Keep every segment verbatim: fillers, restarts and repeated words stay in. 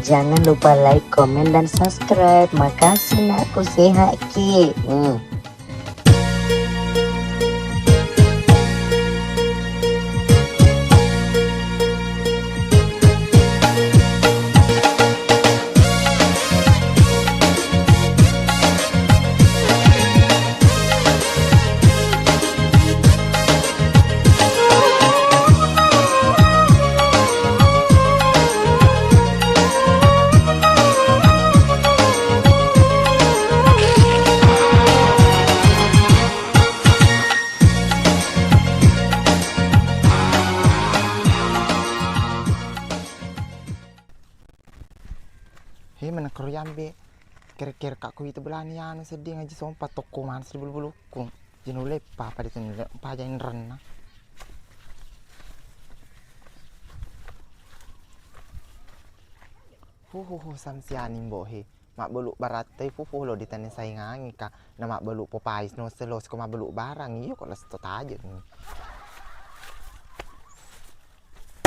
Jangan lupa like, komen, dan subscribe. Makasih, nakku, sehat ki. Hmm. He, menekero yambe. Kere-kere ka ko itu belani anu sedding aji sompa tokko maneng di bulu-bulukku. Jinu leppa pada tende paja inrenna. Huhuhu, Samsiani mbo he. Mabbelu barattoi fufu lo ditane saingangi ka. Na mabbelu popais no selo siko mabbelu barang iyo ko lesto tajeng.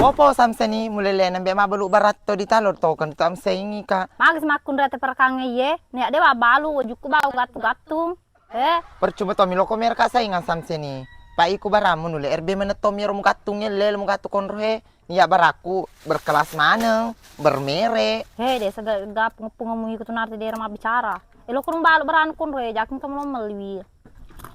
Popo Samseni mulele nembe mabbelu baratto ditalo token tu amsengi ka. Magi semakkunra te perekangnge iye, nek de wabbalu wajukku bau gattung-gattung. Eh? Percuma to milo ko mereka saingan Samseni. Pa iku baramu nule R B menetto miro mugattung elle mugattu konro he. Iya baraku berkelas maneng, bermere. He, desa ga pungemu iku tu narti daerah mabbicara. Elo kurung balu baranu konro e, jaking kamu lo melliwi.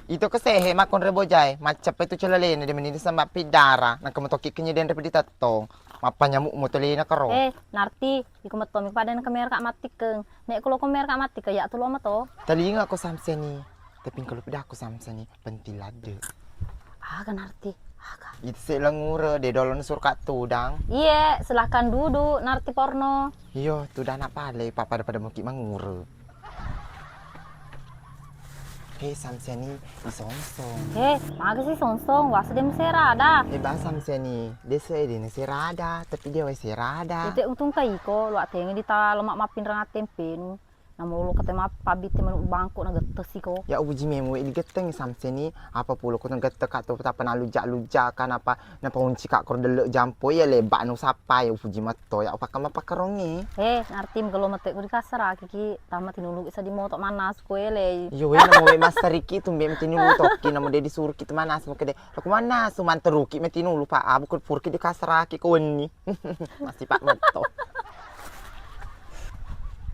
Ito kesehe makkonre bojae, maccappe tu celalene de meni disamba piddara, nangka metoki kenye denre pedi tettong. Mappanyamu motolena karo. Eh, narti, iku mettomi pada nangka mereka mattikkeng. Nek kulo ko mereka mattikkeng, ya tu lo meto. Talinga ko Samseni. Tapi engka lupi dakku Samseni, penting ladde. Aga narti? Aga? Itu se langure, de dolo nusur ka tudang. Iye, silahkan duduk, narti porno. Iyo, tudang nak pale, pa pada-pada muki mangure. He Samseni, isongsong. He, maga si songsong, wasa de muserada. He ba Samseni, de se de ne serada, tapi de wai serada. Ite utung ka iko, lo atenge di ta lemak mappinrang attempenu. Namolo kate mappabitte manu bangko na gettesi ko. Ya uji memu di getteng Samseni, apa pulo ko na gette ka to tappa na lujak-lujak kan apa na paunci ka ko delle jampo ya lebak no sappa ya uji matto ya pakka mapakarongi. Eh, narti mgelo mette ko di kasara kiki tama tinulu isa di moto manas ko ele. Yo we namo we masariki tumbe tinulu tokki namo de disuruki tu manas mo kede. Aku manas manteruki me tinulu pa abu ko purki di kasara ki ko wenni. Masih pak matto.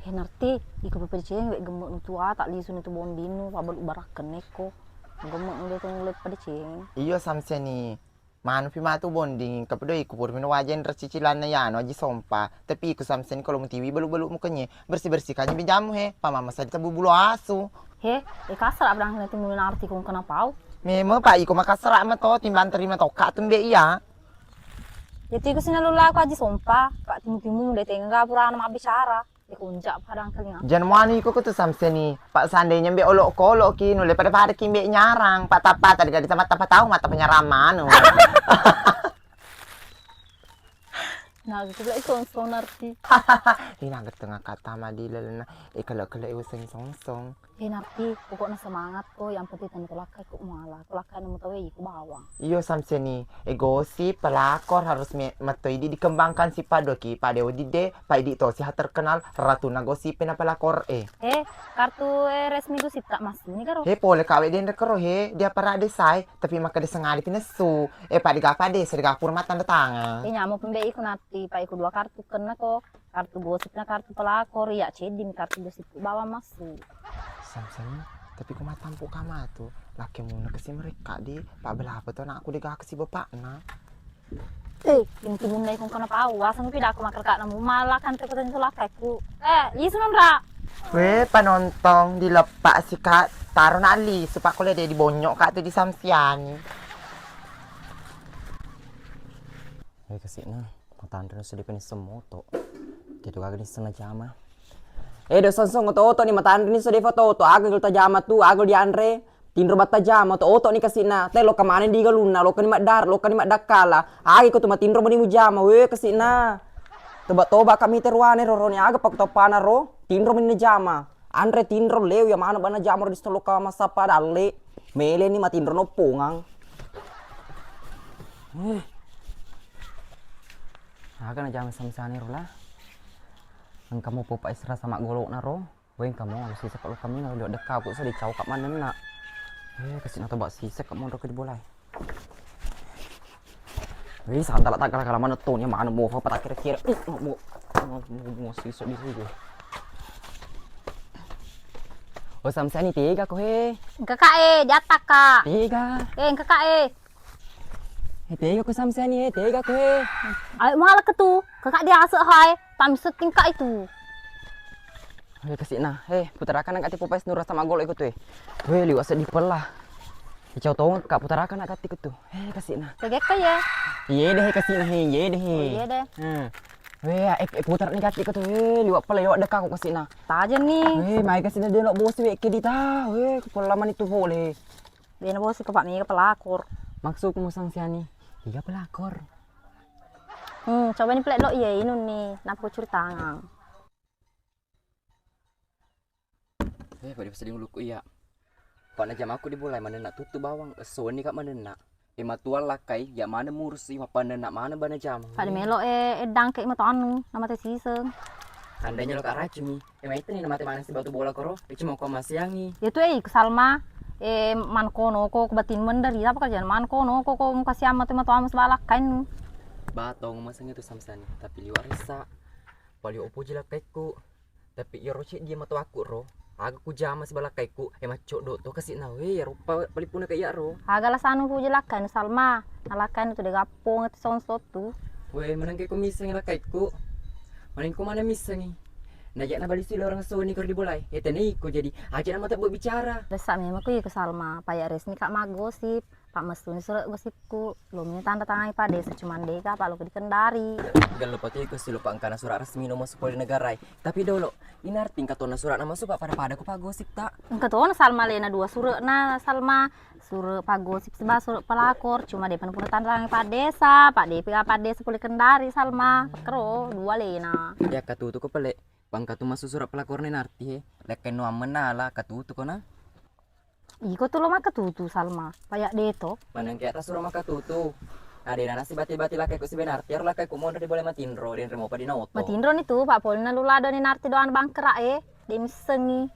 He narti, iko peperceng wek gemmek nu tua tak lisu ni tu bonding nu pabalu barak keneko. Gemmek nu de tu mulai pada ceng. Iyo Samseni. Manu pi matu bonding, kepedo iku purmi no wajen recicilanna yano aji sompa. Tapi iku Samseni kalau mutiwi balu-balu mukenye, bersih-bersih kanji bejamu he, pamama sadi tabu bulu asu. He, e kasar abdang kena timu narti kong kena pau. Meme pak iko makasara mato timbang terima toka tumbe iya. Jadi ku sinalu laku aji sompa, pak timu-timu de tengga purana mabbicara. Ikunjak padang kelinga. Jan muani iko kutu Samseni. Pak seandainya mbe olok kolok ki nule pada pada ki mbe nyarang. Pak tapa tadi gadi sama tapa tahu mata penyarang manu. Nah, gitu lah isongsong narti. Ina getengah kata madi lelena. Ikele kele useng songsong. Eh, narti, pokokna semangat ko, yang penting tena tolakkai ko muala, tolakkai nemu tawwe iko bawang. Iyo Samseni, e gosip pelakor harus me- metto idi dikembangkan si padoki, pada odi de, pa idi tosi ha terkenal ratuna gosip pena pelakor e. Eh, kartu eh, resmi gosip tak masuk ni karo. He pole kawe dende kero he, dia para desai, tapi maka desengadi pinesu. Eh, pa digapa desa digapur mata tanda tangan. Eh, nyamo pembe iku narti, pa iku dua kartu kena ko. Kartu gosip na kartu pelakor, iya ceddimi kartu gosip bawang massu. Samseng, tapi ko matampu ka matu, lakke muna kasi merekka di, pa bela apa to anakku dega kasi bapakna. Eh, inti munna ikon kana pau, asang pi dakku makerka namu malakan te kota nitolakaiku. Eh, lisu nonra. We panontong dileppa sika taro na lisu pak kole de dibonyok ka tu di Samsiani. Eh, kasi na. Matanre nisseng de penisseng moto. Tetu gaga nisseng najama. Eh, do songsong oto-oto ni matanre nisseng de foto-oto. Aga gel tajama tu, aga gel dianre. Tinro battajama oto-oto ni kasina. Te lokka maneng di galunna, lokka ni maddara, lokka ni maddakkala. Aga ko tu matinro meni mujama, we kasina. Toba-toba kami teruane roroni aga paktoppana ro. Tinro meni najama. Anre tinro lewi ya mana bana jamur di soloka masappa dalle. Mele ni matinro noppongang. Eh. Aga na jama samsani rola. Engka mo popa esra sama golokna ro. Weh, engka mo sisek lo kami na, udah deka aku sedih cau kak manenna. Eh, kasih nato bak sisek kak monro ke di bolai. Wih, santala tak kala-kala mana tuh, mana mau apa tak kira-kira. Uh, mau, mau, mau sisek di sini. Oh, Samsani tega ko he. Engka kak e, diatta kak. Tega. Eh, engka kak e. Eh, tega ko Samsani, eh, tega ko he. Ayo mala ke tu, kakak dia ase hai, tami setting kak itu. Hei, kasih nah. Hei, putarakan angkat tipu pais nura sama golo ikut tuh. Weh, liwat sedih pelah. Icau tong kak putarakan angkat ikut tuh. Hei, kasih nah. Kagak ya? Iye deh, kasih nah, hei, iye deh. Oh, iye deh. Hmm. Weh, eh, eh, putar nih kaki ikut tuh. Weh, liwat pelah, liwat dekat aku kasih nah. Tajen nih. Weh, mai kasih nah dia lok bos weh kedi ta. Weh, kepala mana itu boleh. Dia bosi ke pak mega pelakor. Maksudmu Samsani? Iya pelakor. Hmm, coba nih pelek lo iya inun nih. Napa ku curi tangang? Eh, pada sedih luku iya. Pak najam aku di bulai manenna tuttu bawang, esso wenni kak manenna. Eh, matuang lakkai, ya mana murusi, mapanenna mana bana jam. Pada melo eh, eh dangke matoannu, nama teh siseng. Andainya lo kak racuni, eh, maitani nama teh mana si batu bola koro, eh, cuma kau masiangi. Ya tu eh, ke Salma, eh, man kono ko kebatin mendari, apa kerjaan man kono ko, ko muka siam matu matoanmu sebalak kain. Batong masang itu Samsani, tapi liwat resa. Pali opo ji lakkaiku. Tapi iyaro ceddi matoakku ro, aga kujama sibalakkaiku, e maccoddo to kasi nawe iyaro pa-, palipuna ka iyaro. Aga lasanu puji lakkainu Salma, nalakkainu tu de gappong tu songso tu. We, menengke ko missengi lakkaiku. Manengko mana missengi. Najak na balisi lorong soni kor di bolai. E tenei ko jadi aja nama tebbo bicara. Desa memang ko iko Salma, paya resmi kak maggosip. Pak messuni surat gosipku, lo mini tanda tangan Pak Desa cuman dega Pak lo di Kendari. Gello pati ko silupa engkana surat resmi nomor sepuluh negara. Tapi dolo, ini arti engka tona surat nama supa pada-pada ko Pak gosip tak? Engka tona Salma lena dua surat na Salma, surat Pak gosip sebab surat pelakor, cuma depan pura tanda tangan Pak Desa, Pak Depi Pak Desa pole Kendari Salma, kero dua lena. Ya katutu ko pele, bangka tu masuk surat pelakorna Narti he, lekkenno ammenna ala katutu ko na. Iko tu lo makkatutu Salma, paya de to. Manengke atas suro makkatutu. Adena nasi bati-bati lakai ku sibenarti aro lakai ku monro di boleh matinro, den remo padi na oto. Matinro ni tu, Pak Polina lulado ni Narti doan bangkera e, de missengi.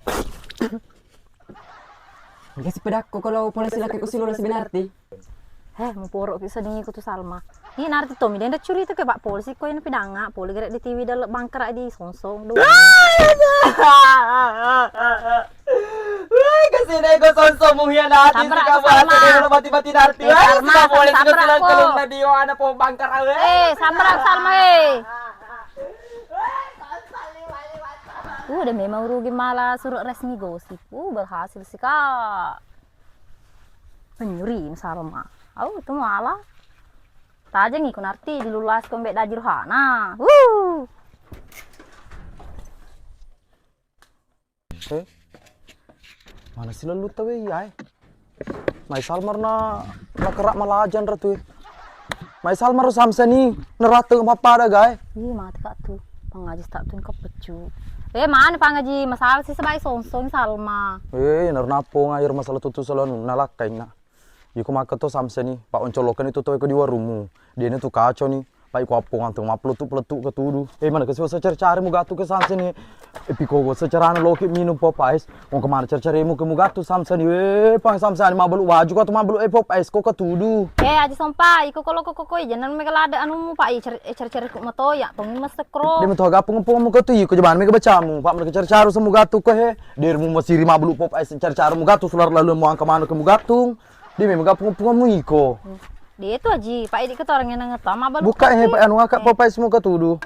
Engka si pedakko kalau polisi lakai ku silolo sibenarti. Heh, muporo ki seni ku tu Salma. Ini Narti to mi denda curita ke Pak Polisi ko ini pidanga, poli gere di T V dalam bangkera di songsong do. Woi, kasina iko songsong mengkhianati. Sabra, suka Salma. Mati-mati Narti. Eh, woi, Salma, suka boleh suka sabra silang ko. Kelung na dio ana po bangkera we. Eh, sabra Salma eh. Udah memang rugi malah surat resmi gosip. Uh, berhasil sih kak. Penyuri Salma. Au, itu malah. Tajeng iko Narti dilullas ko mbek daji rohana. Wuh. Eh? Mana si lellu tawe iya eh? Mai Salmar na, na kerak malajan ratu eh. Mai Salmar Samsani nerate pappada gae. Ih, mati kak tu. Pangaji tak tun kepeccu. Eh, mana pangaji masalah sih sebaik songsong Salma. Eh, nernapo ngair masalah tutu salon nalakkainna. Iko makketo Samsani, pak oncolokkan itu taweko di warungmu. Dia ini tu kacau ni. Pak iko appo nganteng mapletu-pletu ketudu. Eh, mana kesi wasa cari-cari mu gatu ke Samsani. Eh, piko wasa carana loki minum pop ice. Wong kemana cari-cari mu ke mu gatu Samsani. Eh, pang Samsani mabalu waju ko atau mabalu eh pop ice ko ketudu. Eh, aja sompa, iko kolo koko koi jangan mega lada anu mu pak i cari-cari ku moto ya. Tongi mesek ro. Dia metu gapung-gapung mu ketu iko jaman mega bacamu. Pak mereka cari-cari semu gatu ko he. Dia mu masiri mabalu pop ice cari-cari mu gatu sular lalu mu angka manu ke mu gatung. Di memang gak pungu-pungu iko. Dia itu aji, Pak Idi ketorang yang ngetama balu. Buka he, Pak anu ngakak popai semua ketudu.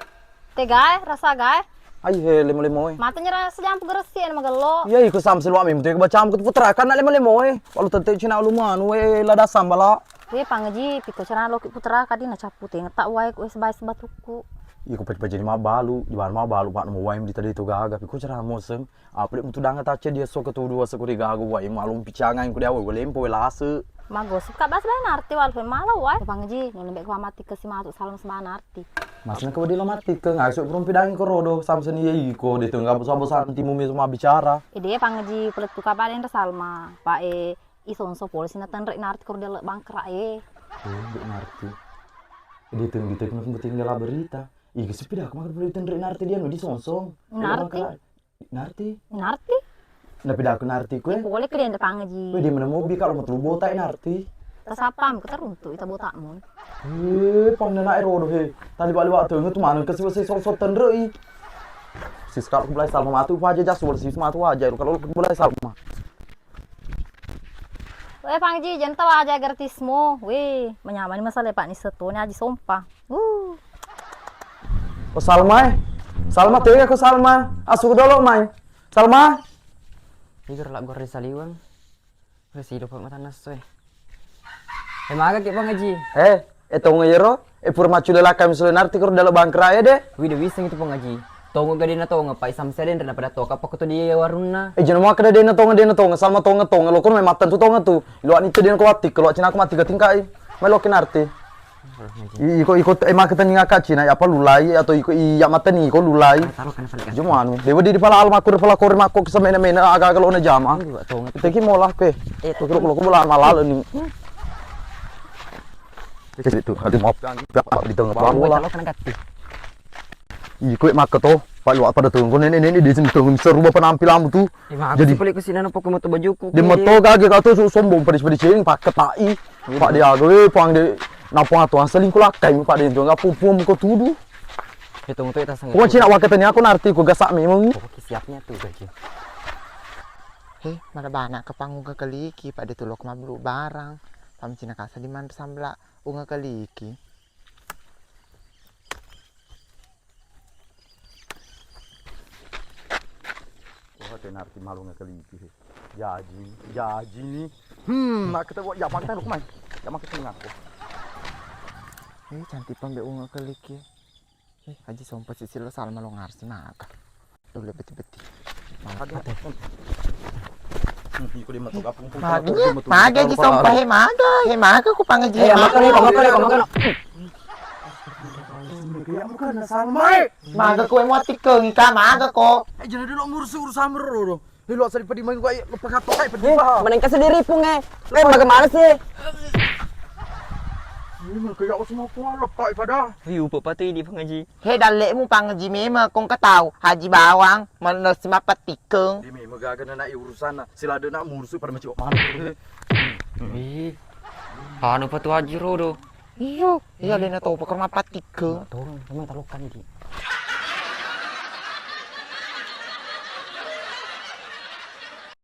Tega eh, rasa gae. Ai he, lemo-lemo eh. Mata nyerah sejam pegeresi yang magello. Iya, iko sam selua mim tu baca ke putra kan nak lemo-lemo eh. Walau tentang Cina lu manu eh lada sambala. Eh, pangaji piko cerana loki putra kadi na capu teng tak wae ku es bae sebatuku. Iko peci-peci ni mabalu, di mana mabalu Pak nemu wae di tadi itu gaga. Piko cerana moseng. Apa dek mutu danga tace dia so ketudu asa kuri gaga wae malung picangan ku dia wae lempo wae lase. Magosip kak bas bae Narti wal pe malau wae. Pangaji, nulung bek ku mati ke si matu salam seba Narti. Masna ke wedi lo mati ke ngai sok burung pidangi ko rodo Samsani ye iko de tengah bosa-bosa timu mi semua bicara. Ede pangaji pelettu kak baden Salma. Pak e isonso polisi na tenrek Narti kor dia lek bangkrak e. Eh, dek Narti. Ede tengah gitu kena penting dalam berita. Iga sepeda aku makan pula ditenre Narti dia nu di songsong. Narti? Narti? Narti? Napeda aku Narti kue. Boleh ke dia Pangaji. Weh, dia mana mobil kalau mau telu botak Narti. Tasapam ke teruntuk ita botakmu. Eh, pang nana ero doh he. Tadi balik waktu itu mana ke sih songsong tenre i. Sis kalau mulai sama matu aja jas wal sis matu aja kalau mulai sama. Weh, Pangji, jenta waja gratismu. Weh, manyamani masalah Pak Niseto ni Aji Sompa. Wuh. Oh, Salma, eh. Salma, tega ko Salma. Asu dolo mai. Salma. Igar la gor saliweng. Weh, sido Pak mata nasu, eh. Eh, maga ki Pangji. Eh, Eh, tongo iyaro? Eh, pura macculle lakka misule Narti koro dalam bangkra ya, deh. Wide wiseng itu Pangaji. Tongo gade na tongo, Pak Isam seden rena pada toka apa kutu di warunna. Eh, jeneng makkeda dena tongo, dena tongo, sama tongo, tongo. Lo kono memang tentu tongo tu. Lo ani tu dena ko wati, kalau cina aku mati gatingkai. Melo ki Narti. I-, iko, iko, eh, maka tanya ngaka cina, apa lulai, atau iko iya mateni, iko lulai. Taruh kan balik. Jom anu, dewa di pala almakur, pala kore mako, kesemena-mena, aga-aga lo na jama. Tongo. Kita ki molah ke. Eh, tuh, kalau, kalau, kalau, malah ni. Itu, aduh, maaf. Di tengah pelamu lah. Ih, kowe makka to, Pak, iwak pada tunggu nenek-nenek di sini tunggu seru apa penampilanmu tuh. Jadi pelik ke sini apa ke motor bajuku. Di motor kage kau tuh sombong pedis-pedis ini pakai tai. Pak dia gawe pang de napung atuan selingkuh lakai Pak dia tuh nggak pupum kau tuduh. Itu untuk kita sangat. Pokoknya cina wakatnya aku Narti ku gasak memang. Oke, siapnya tuh gaji. He, mana bana ke pangu ke keliki Pak dia tuh lo kemablu barang. Pam cina kasa di mana sambla unga keliki. Wah, tenarti malu ngakaliki. Jaji, jaji ni. Hmm, nak kita buat ya makan lu kemai. Ya makan sini aku. Eh, cantik pembe unga keliki. Eh, Haji Sompa sisi lo Salma lo ngarsi maka. Dulu beti-beti. Maga. Maga, maga, Haji Sompa, he maga, he maga ku pangaji. Eh, makan ni, makan ni, makan ni. Maga kowe muatikeng ka, maga ko. Eh, jangan dulu ngurus urusan meru. Eh, lo asal pedi main gua, lo pakato kai pedi. Menengka sendiri pung eh. Eh, bagaimana sih? Ini mun kayak aku semua pun lepak pada. Ayo, Pak Pati di pengaji. He dallekmu pangaji memang kong katau Haji Bawang mana si mapatikeng. Di memang gaga na urusan na. Sila ada nak murusu pada macam mana. Ih. Anu Patu Haji Rodo. Iyo, iya lena to pakar mapatikeng. Turun, memang talukan di.